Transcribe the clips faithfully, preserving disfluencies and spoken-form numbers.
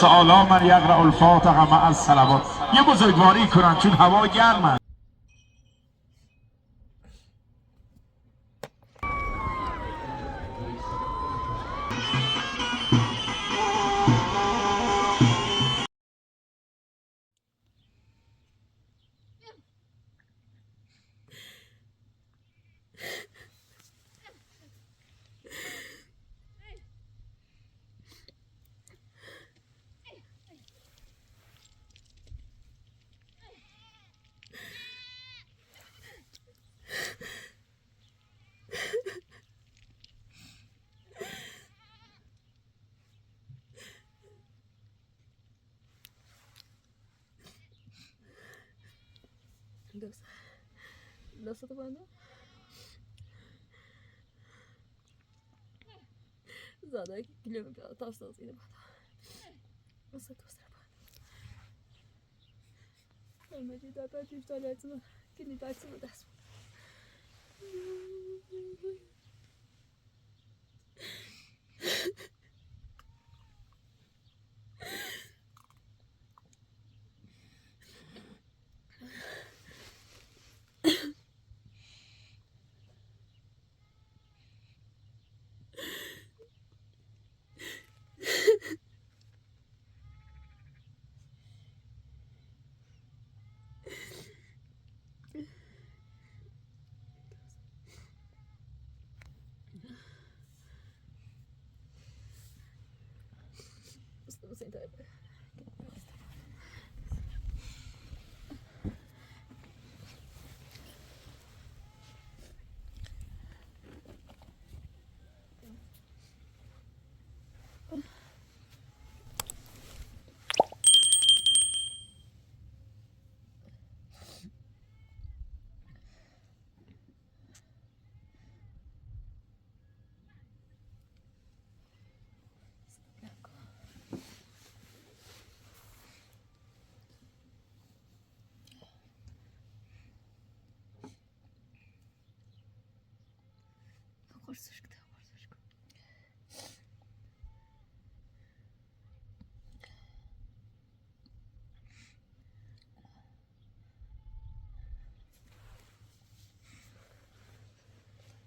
Ala man yaqra'ul Fatiha ma'as salawat. Yemɔ Zogwari Quran chun hawa jarma. Dos. Dos otro bando. Zaten kilomètre tas tas ini bata. Masa dos otro bando. Kalmaji da pa tifta letsma. Kini taksma das.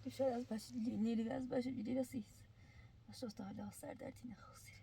Kishar az baş, lili az baş, lili az sis. Asos ta hala sar dertine xosir.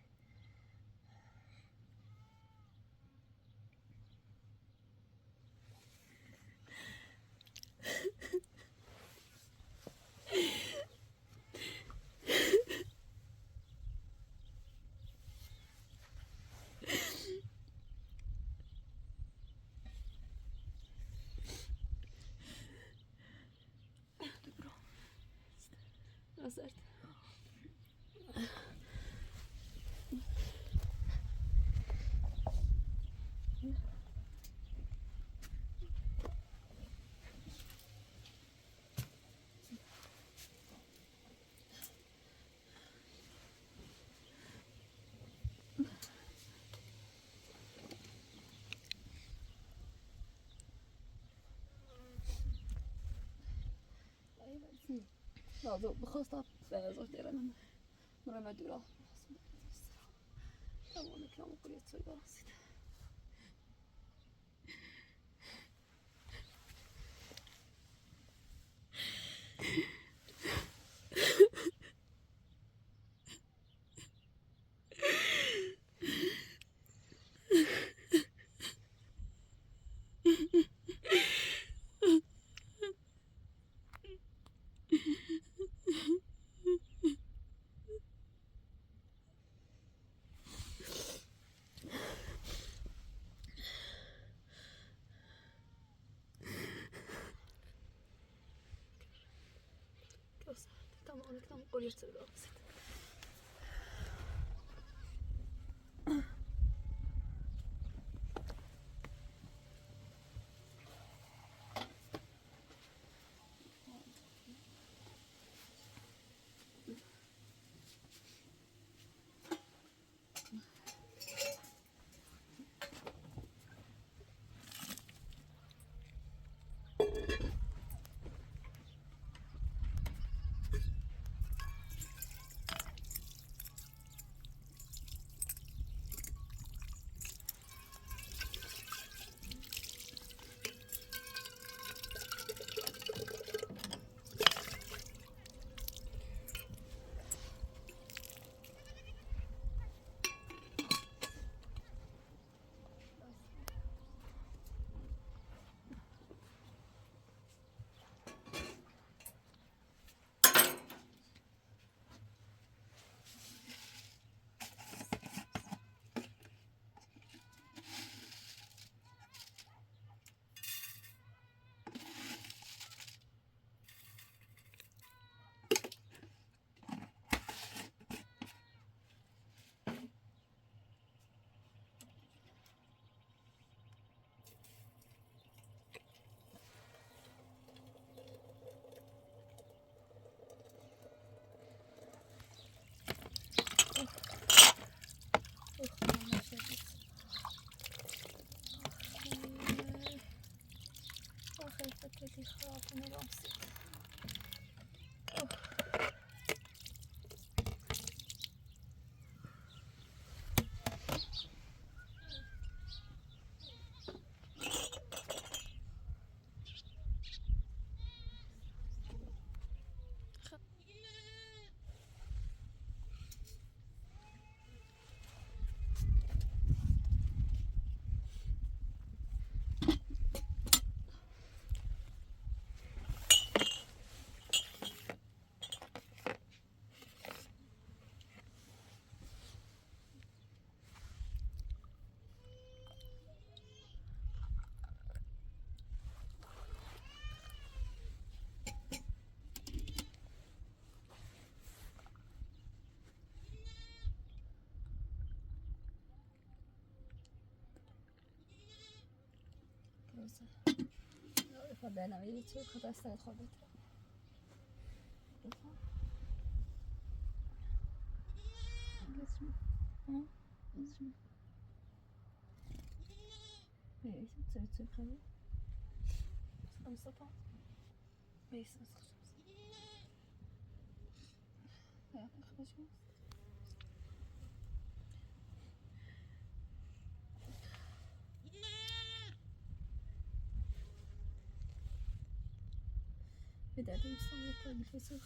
بدأت مستوى الطاقة في الفيسبوك.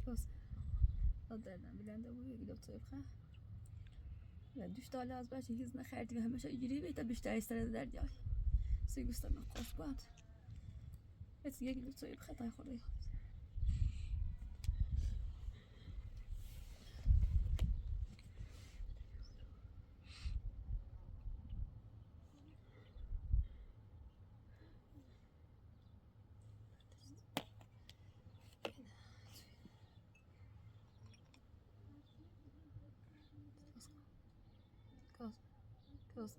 Kos. Odda bilen de bu gibi oturup ha. Ya düştü hala az başı hızına xerdi ve hemen şey giriyor ve tabi işte ister der ya. Suyu göstermek kos bu at. Ve size gidip soyup xatay koruyor. Kız,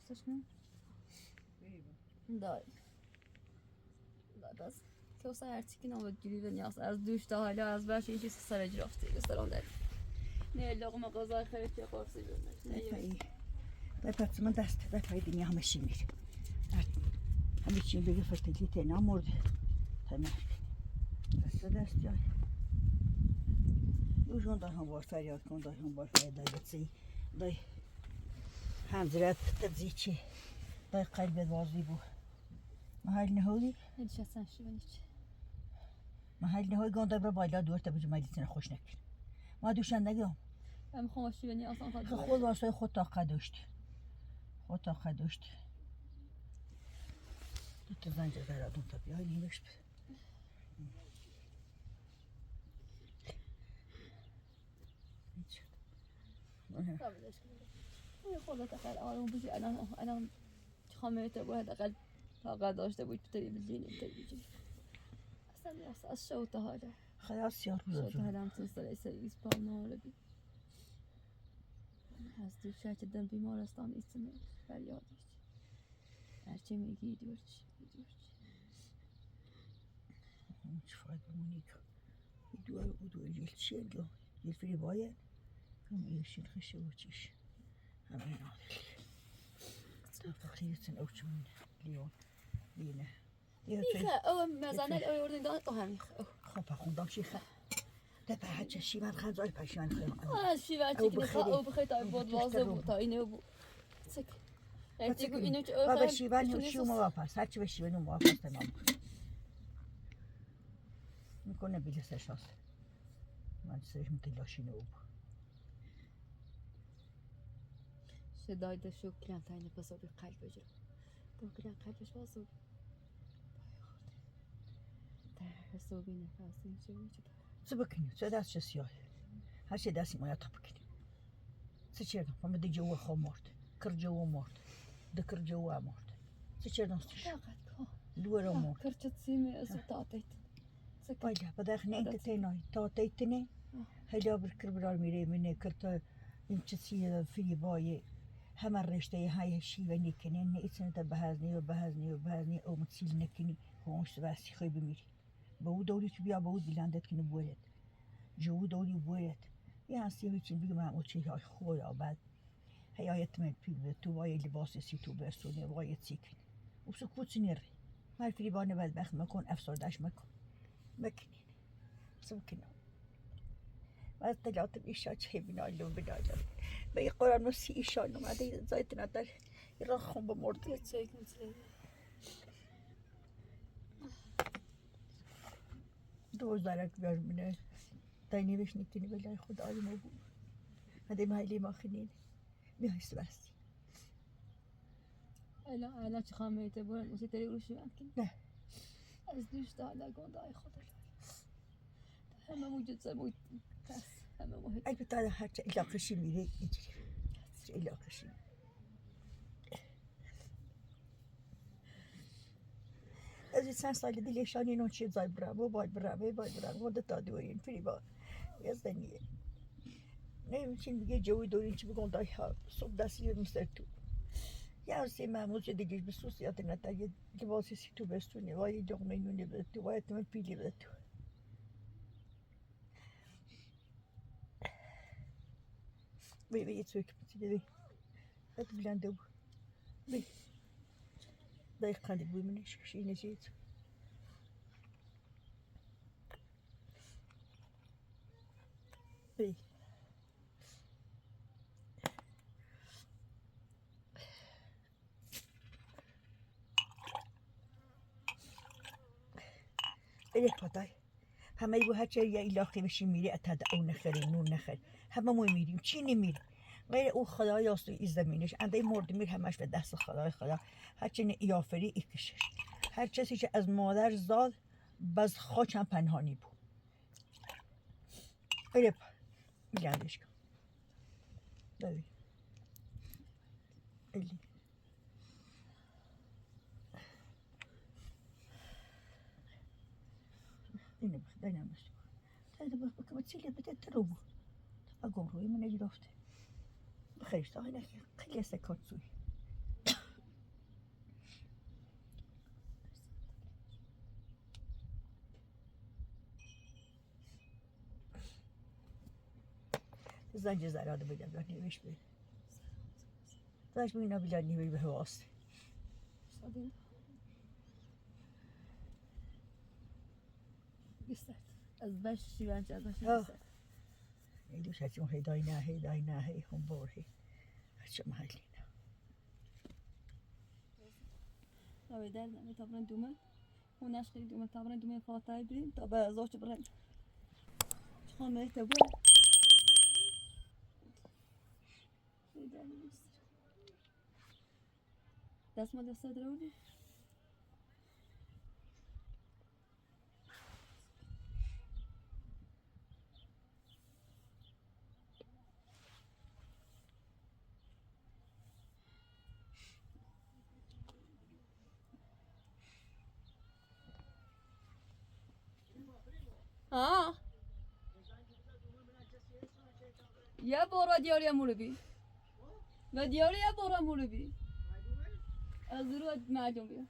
kız, kız. Dai. Bas. Kewsa her çikin ama gülüven yaz. Az düştü hala, az baş işi sara cirafte göster onda. Ne lokma kazay xevet ya korsi görmüş. Ne yok. Dai, patsımın dastı, dai, dai, dünya ama şimdi. Ama şimdi bir fırtın gitti, ne oldu? Tamam. Dastı, dastı ya. Ucunda ham var, feryat konda ham var, feryat da gitsin. Dai. Hanzırat, tadzi çi. Dai, kalbe vazı bu. Mahal ne holi? Ne düşersen şu ben hiç. Mahal ne holi gonda bra bayla dur tabi cumali sene hoş nekin. Ma düşen ne gö? Em hoş beni asan fadlı. Xo vasa xo taqa düştü. Xo taqa düştü. Tut zancı zara dun tabi ay ne düştü. Hiç. Tabii de şimdi. Bu konuda da ben ağırım bu şey anam anam. Çıkamıyor da bu arada kal. Fakat işte bu tutuyor bildiğini de bildiğini. Sen biraz aşağı uta hala. Hayat yarıyor. Aşağı uta hala mısın sıra ise yüz pound öyle bir. Hasta şahiden bir molastan içine feryat iç. Her şey mi gidiyor, gidiyor. Hiç fayda olmuyor. Gidiyor, gidiyor, geçiyor. Geçiyor, bayan. Ama yaşın kışı uçuş. Amin. Tafakiyetsin uçumun. Leon. Yine. Neyse, o mezane o yordan o hem. Hopa, kundam şifa. Tepe haça şivan khan zor paşan khan. Aa, şivan çekini kha o bu khayta bu vazı bu ta ine bu. Sık. Eti bu ine o. Baba şivan şu muvafa. Saç ve şivan muvafa tamam. Niko ne bilirse şans. Man sejim te laşine o bu. Şedayda şu kilan tayne paso bir kalp öcür. Bu kilan kalp öcür paso. Tayne paso bir nefes öcür. Sıbıkın, södasçı siyoy. Her şey dasi moya tapıkın. Sıçırdım, ama de cevı homort. Kır cevı mort. De kır cevı mort. Sıçırdım sıç. Duvarı mort. Kırçıt simi, su tatet. Pajla, pa daxne inte tenoj, to tejtene. Helya bir kır bir almire mine kır to imçi si fili boye. Hemen reşte hay şive ne kene, ne içine de behazne, behazne, behazne, o mutsil ne kini, konş vasi xey bimiri. Bavut dawli tu biya bavut bilandet kini bueret. Jovu dawli bueret. Ya si için bilmem o şey hay xoy abad. Heyayet men pil ve tu vaye libase si tu besone vaye sikin. Usuk futsinir. Her fili bane bedbext mekon, efsardaş mekon. Mekinin. Sıbıkın. Bas telatım işa çeybin aldım bir aldım. Bey Kur'an o si işa num hadi zaytın atar. İran xon bu mordu. Doğru zarak görmüne. Tayne beşnikini belay Xuda alım bu. Hadi mahli mahinin. Mihas vasi. Ela, ela, çıkamete, bu, bu siteri uruşu yakin. Ne? Ez düştü hala gonda ay xoda. Hemen ucuz, hemen tas, hemen o. Ay, bir tane harca ilakı şimdi, ilakı şimdi. Ez sen saylı dile şanino çi zay bravo, bay bravo, bay bravo, da ta dueyin, fili ba. Yazda niye? Ne biçim bir gece uyudu, oyun gibi konda ya, sok dası yirmi sertu. Ya se mamu se de gece bir sus ya, tena ta ye, libası si tu bestu ne, vay yok ne, ne bestu, vay etme pili bestu. Bey, bey, et sök. Sile bey. Hadi bilen de bu. Bey. Dayı kaldı bu, mine şu şeyine şey et. Bey. Ele patay. Hama ibu haçe ya ilaqe be şimiri atada o nexeri, nu nexer. Hama mu miri, çini miri. Gayri o Xıda yastu izleminmiş. Anda mordimir hamaş ve dest Xıda, Xıda. Haçe ne iyaferi ikişir. Her çesi ki ez mader zal, baz xoçan penhani bu. Ele pa. Bilen de şka. Tabii. Eli. Ine bak, dayanamış. Dayana bak, bak, bak, çile bete tırı bu. Agoro, imene girofte. Bak, işte, aynen, kıyasa kotsuy. Zence zararı bile bile ne iş be. Zence bile bile ne iş be havas. Sadin. Göster. Az baş şivan, az baş. Ha. Göster. Ey, du şaçım, hey dayna, hey dayna, hey hombor, hey. Açım halina. Abi der, ne tabran duman. Hon aşkı duma tabran duma fatay bi, taba zoç bran. Çıkan ne tabu. Dasma dasta drawdi. Ha. Ya bora diyor ya mulubi. Ve diyor ya bora mulubi. Hazır o macun ya.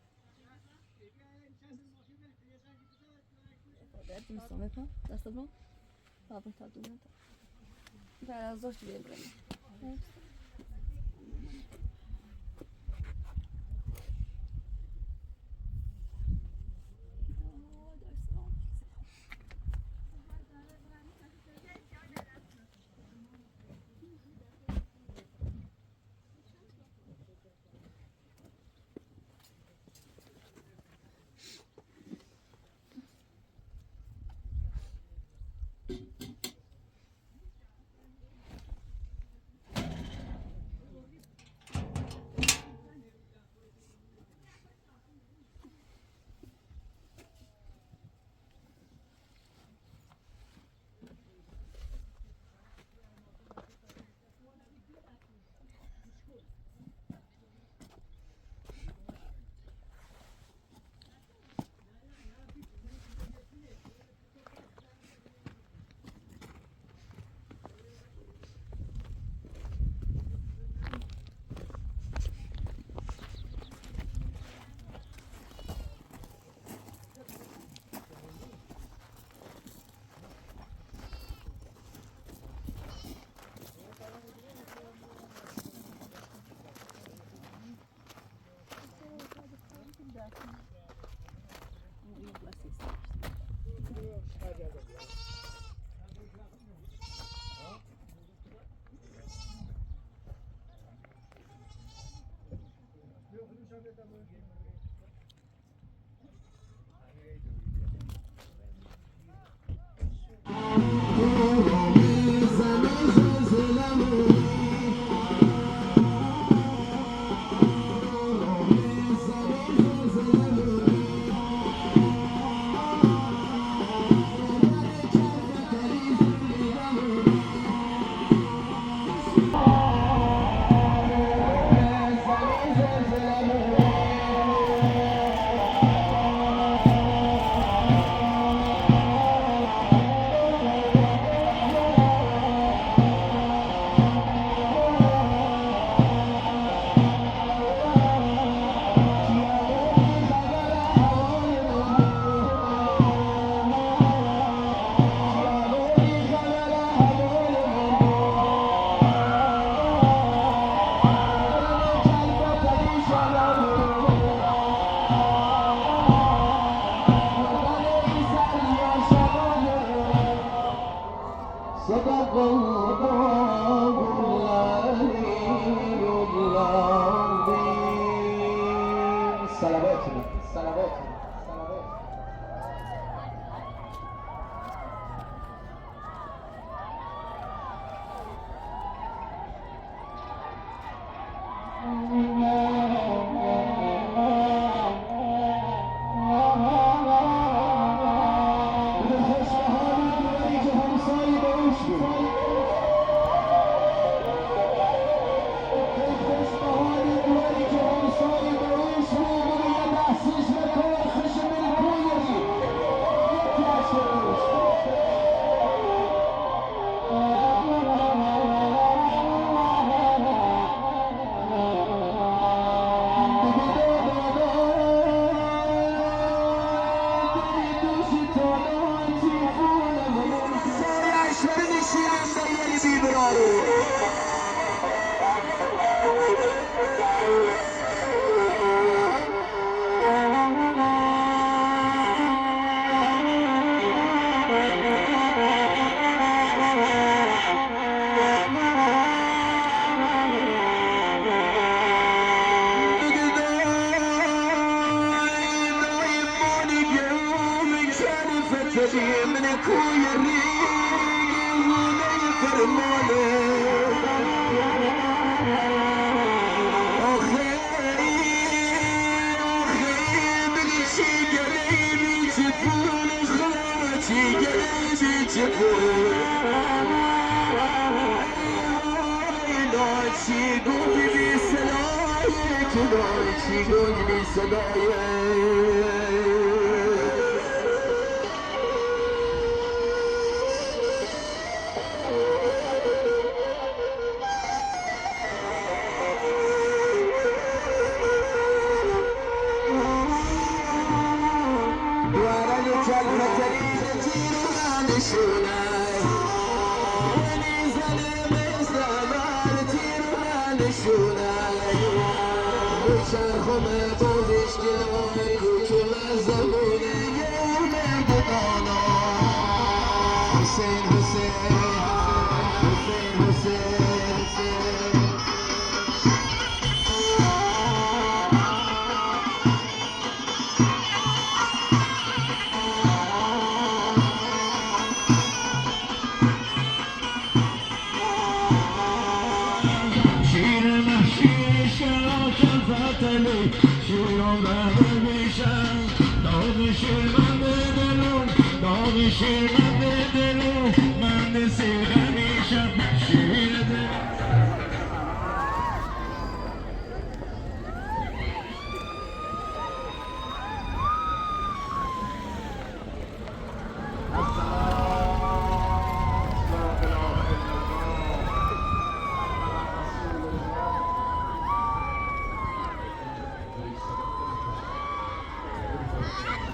صلواتنا، صلواتنا، صلواتنا.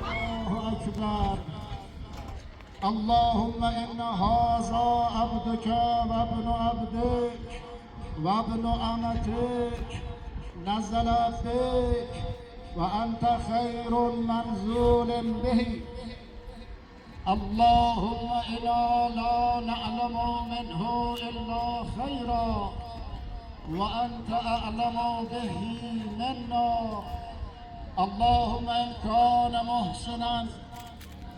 الله أكبر. اللهم إن هذا عبدك وابن عبدك وابن أمتك نزل بك وأنت خير منزول به. اللهم إنا لا نعلم منه إلا خيرا وأنت أعلم به منا. اللهم إن كان محسنا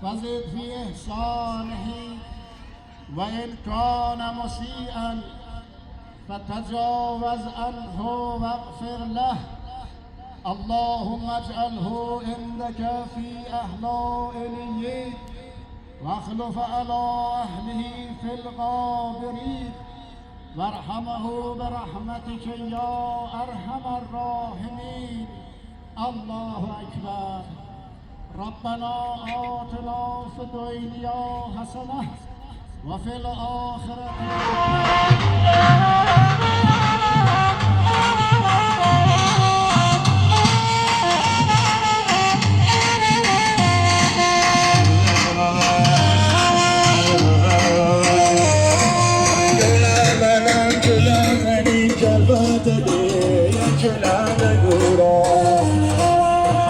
فزد في إحسانه، وإن كان مسيئا فتجاوز عنه واغفر له. اللهم اجعله عندك في أهل عليين، واخلف على أهله في الغابرين، وارحمه برحمتك يا أرحم الراحمين. الله أكبر. ربنا آتنا في الدنيا حسنة وفي الآخرة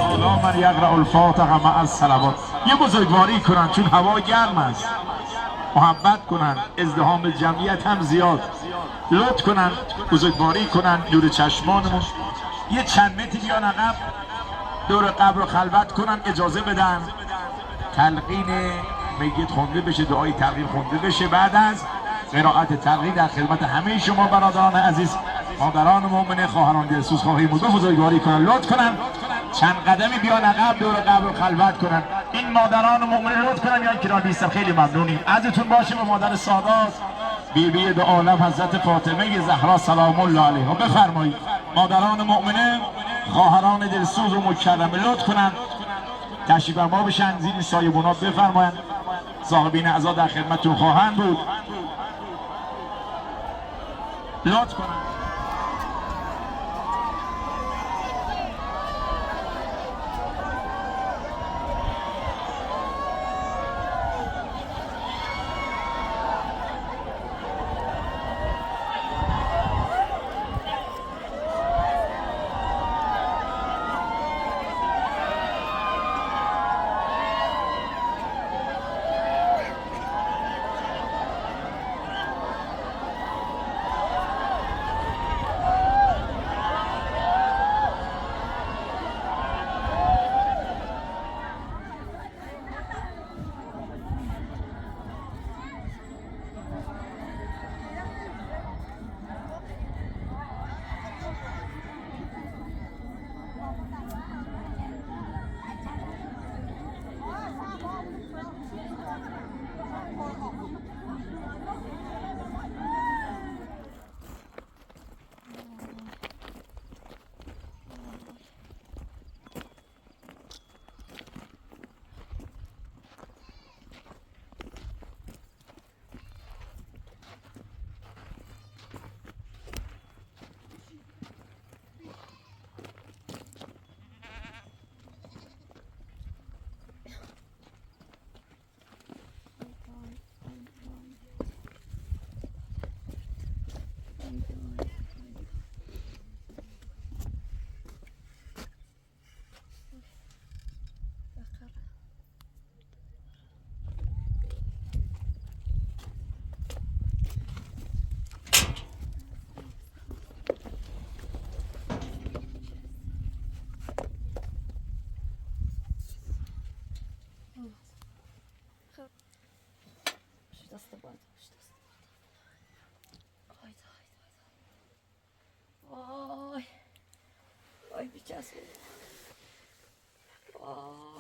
حالا من یقرأ الفاتحة مع الصلوات. یه بزرگواری کنن، چون هوا گرم است. محبت کنن، ازدحام جمعیت هم زیاد. لطف کنن، بزرگواری کنن، نور چشمانمون. یه چند متر بیان عقب. دور قبر خلوت کنن، اجازه بدن تلقین میت خوانده بشه، دعای تلقین خوانده بشه. بعد از قرائت تلقین در خدمت همهٔ شما برادران عزیز، مادران مؤمنه، خواهران دلسوز، خواهیم و بزرگواری کنن، لطف کنن چند قدمی بیان عقب، دور قبر خلوت کنن. این مادران مؤمنه لطف کنن بیان کنار، بی سر، خیلی ممنونیم. یادتون باشه به مادر سادات، بی‌بی دو عالم حضرت فاطمهٔ زهرا سلام الله علیها. بفرمایید. مادران مؤمنه، خواهران دلسوز و مکرمه، لطف کنن تشریف فرما بشن، زیر سایه بنا بفرمایند. صاحبین اعضا در خدمتتون خواهند بود. لطف کنن. Vay, vay, vay, vay. Vay. Vay, bir kez oldu. Vay.